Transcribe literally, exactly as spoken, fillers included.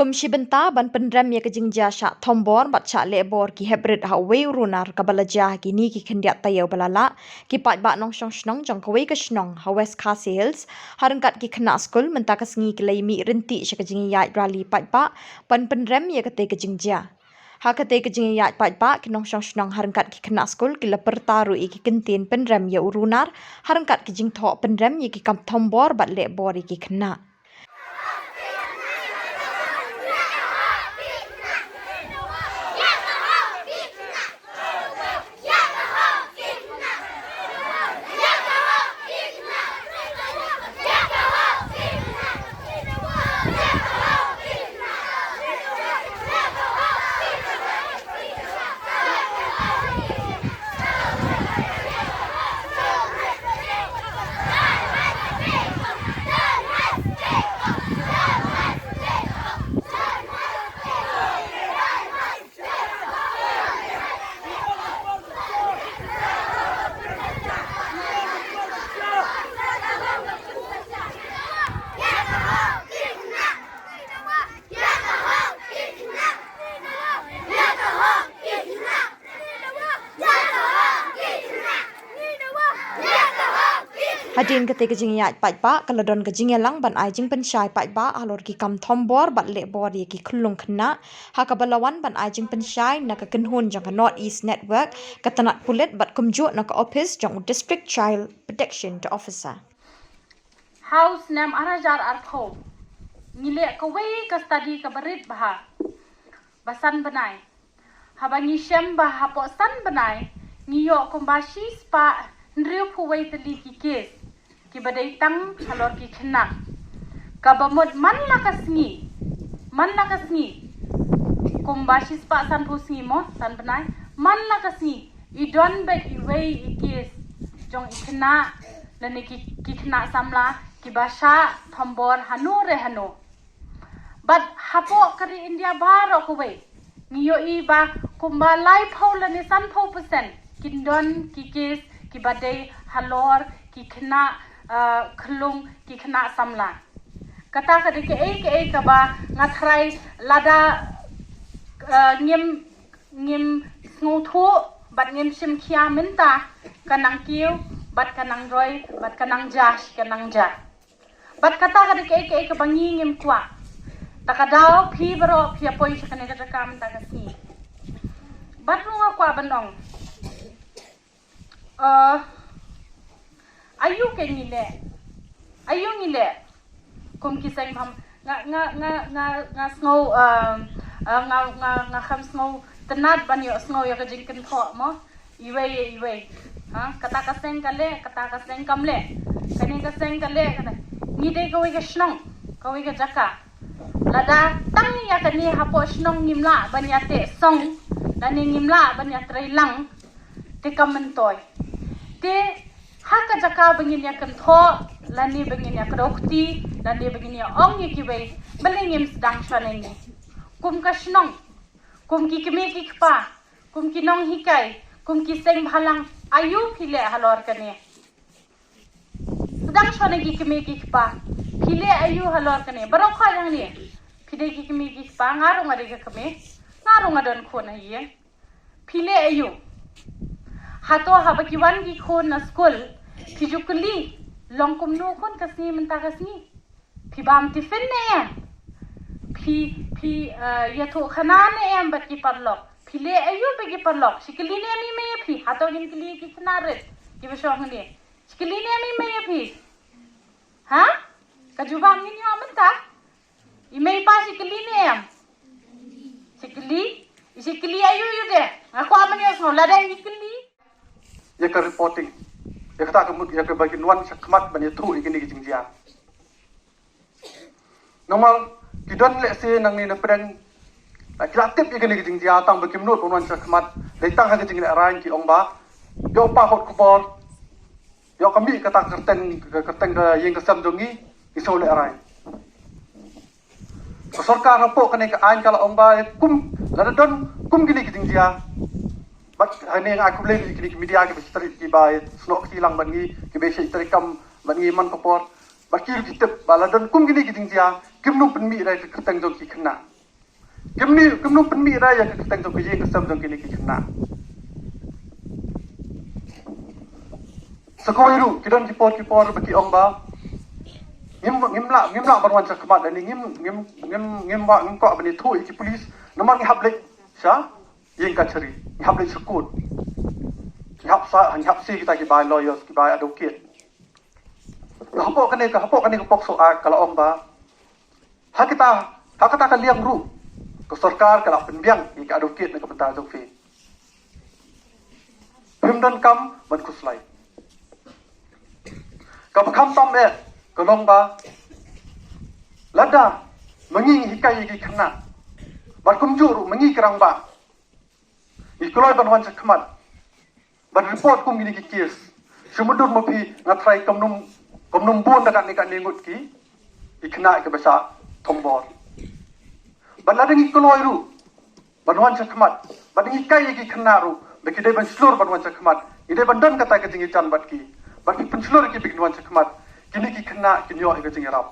Kum shi bynta ban pynrem ïa ka jingjia shah thombor bad shah lehbor ki heprit ha uwei u runar kaba la jia ha kine ki khyndiat taïew ba la lah, ki paidbah nongshong shnong jong kawei ka shnong ha West Khasi Hills, ha ryngkat ki khynnah skul mynta ka sngi ki la ïa mih ryntih sha ka jingïaid rally paidbah ban pynrem ïa katei ka jingjia. Ha katei ka jingïaid paidbah, ki nongshong shnong ha ryngkat ki khynnah skul ki la pyrta ruh ïa ki kyntien pynrem ïa u runar, ha ryngkat ki jingthoh pynrem ïa ki kam thombor bad lehbor ïa ki khynnah. Hadien katei ka jingïaid paidbah, ka la don ka jingïalang ban ai jingpynshai paidbah halor ki kam thombor bad lehbor ïa ki khyllung khynnah, ha kaba la wan ban ai jingpynshai na ka kynhun jong ka North East Network, ka tnat pulit bad kumjuh na ka ophis jong u District Child Protection Officer. Ha u snem ar hajar arphew, ngi leh kawei ka study kaba rit bha, ba san bnai. Haba ngi shem ba hapoh san bnai, ngi ïoh kumba shispah hynriewphew wei tylli ki case kiba dei tang halor ki khynnah. Kaba mut man la ka sngi, man la ka sngi, kumba shispah sanphew sngi mo, san bnai, man la ka sngi i don beit iwei i case jong i khynnah, lane ki, ki khynnah samla kiba shah thombor hano re hano. Bad hapoh ka ri India baroh kawei, ngi ïohi ba kumba laiphew lane sanphew percent kin don ki case kiba dei halor ki khynnah, ah, khyllung, ki khynnah samla. Kata ka dei kaei kaei kaba nga tharai lada, ah, ngim, ngim sngewthuh bad ngim shim khia mynta, ka nang kiew bad ka nang roi bad ka nang jia, ka nang jia. Bad kata ka dei kaei kaei kaba ngi ngim kwah. Ta ka daw phi baroh phi ïa poi sha kane ka jaka mynta ka sngi. Bad ruh nga kwah ban ong, eh, aïu ke ngi leh? Aïu ngi leh? Kum ki seng bha, nga, nga, nga, nga, nga sngew, eh, eh, nga, nga, nga kham sngew tnat ban ïoh sngew ïa ka jingkynthoh mo. Iwei ïa iwei. Ha, kata ka seng ka leh, kata ka seng kam leh. Kane ka seng ka leh, kata. Ngi dei kawei ka shnong, kawei ka jaka. Lada tang ïa kane hapoh shnong ngim lah ban ïa teh song, lane ngim lah ban ïa trei lang, te kam myntoi. Te ha ka jaka ba ngin ïa kynthoh, lane ba ngin ïa kdew kti, lane ba ngin ïa ong ïa kiwei, balei ngim sdang shwa na ngi? Kum ka shnong, kum ki kmie ki kpa, kum ki nonghikai, kum ki seng bhalang, aïu phi leh halor kane? Sdang shwa na ki kmie ki kpa, phi leh aïu halor kane? Baroh khoit hangne phi dei ki kmie ki kpa, nga ruh nga dei ka kmie, nga ruh nga don khun ha ïing. Phi leh aïu? Hato haba ki wan ki khun na skul, phi ju kylli, long kumno khun ka sngi mynta ka sngi? Phi bam tiffin ne em? Phi, phi, eh, ïathuh khana ne em bad ki paralok? Phi leh aïu bad ki paralok? Shi kylli ne em i mei ïa phi? Hato ngin kylli ki khynnah rit kiba shong hangne. Shi kylli ne em i mei ïa phi? Ha? Ka jubab ngin ïoh mynta. I mei i pa shi kylli ne em? Shi kylli? I shi kylli aïu aïu de? Nga kwah ban ïohsngew lada i kylli. Ïa ka reporting, ïa kata ka mut, ïa kaba kin wan shakhmat ban ïathuh ïa kine ki jingjia. Namar ki don lehse nangne na pdeng, la ki la tip ïa kine ki jingjia tang ba kim nud ban wan shakhmat, dei tang ha ka jinglehrain ki ong ba ïoh pa khot khubor, ïoh ka mih kata ka kyrteng, ka kyrteng ka ïing ka sem jong ngi, ngi sngewlehrain. Ka sorkar hapoh kane ka aiñ ka la ong ba kum lada don kum kine ki jingjia, bad hangne nga ai khublei ïa kine ki media kiba shait trei, kiba snoh kti lang bad ngi, kiba shait treikam bad ngi man ka por, bad ki ruh ki tip ba la don kum kine ki jingjia, kim nym pynmih da ka kyrteng jong ki khynnah. Kim ni, kim nang pynmih da ïa ka kyrteng jong ka ïing ka sem jong kine ki khynnah. Sa kawei ruh, ki don ki por ki por ba ki ong ba ngim, ngim lah, ngim lah ban wan sha khmat, ani ngim, ngim, ngim, ngim ba, ngim kwah ban ïathuh ïa ki police. Namar ngi hap leit sha ïing kachari, ngi hap leit sha kot. Ngi hap sa, ngi hap sie kita ki bai lawyers, ki bai advocate. Ka hapoh kane, ka hapoh kane ka POCSO Act ka la ong ba ha kita, ha kata ka liang ruh ka sorkar ka la pynbiang ïa ka advocate na ka bynta jong phi. Phim donkam ban khuslai. Kaba khamtam eh ka long ba lada ma ngi ngi hikai ïa ki khynnah, bad kumjuh ruh ma ngi ki rangbah ngi kloi ban wan sha khmat ban report kum kine ki case, shu mudui ma phi, nga tharai kam num, kam num bun da katne katne ngut ki, ki khynnah kiba shah thombor. Bad lada ngi kloi ruh ban wan sha khmat, bad ngi hikai ïa ki khynnah ruh ba ki dei ban shlur ban wan sha khmat, ngi dei ban don kata ka jingïajan bad ki, bad ki pynshlur ïa ki ba kin wan sha khmat, kine ki khynnah kin ïoh ïa ka jingïarap.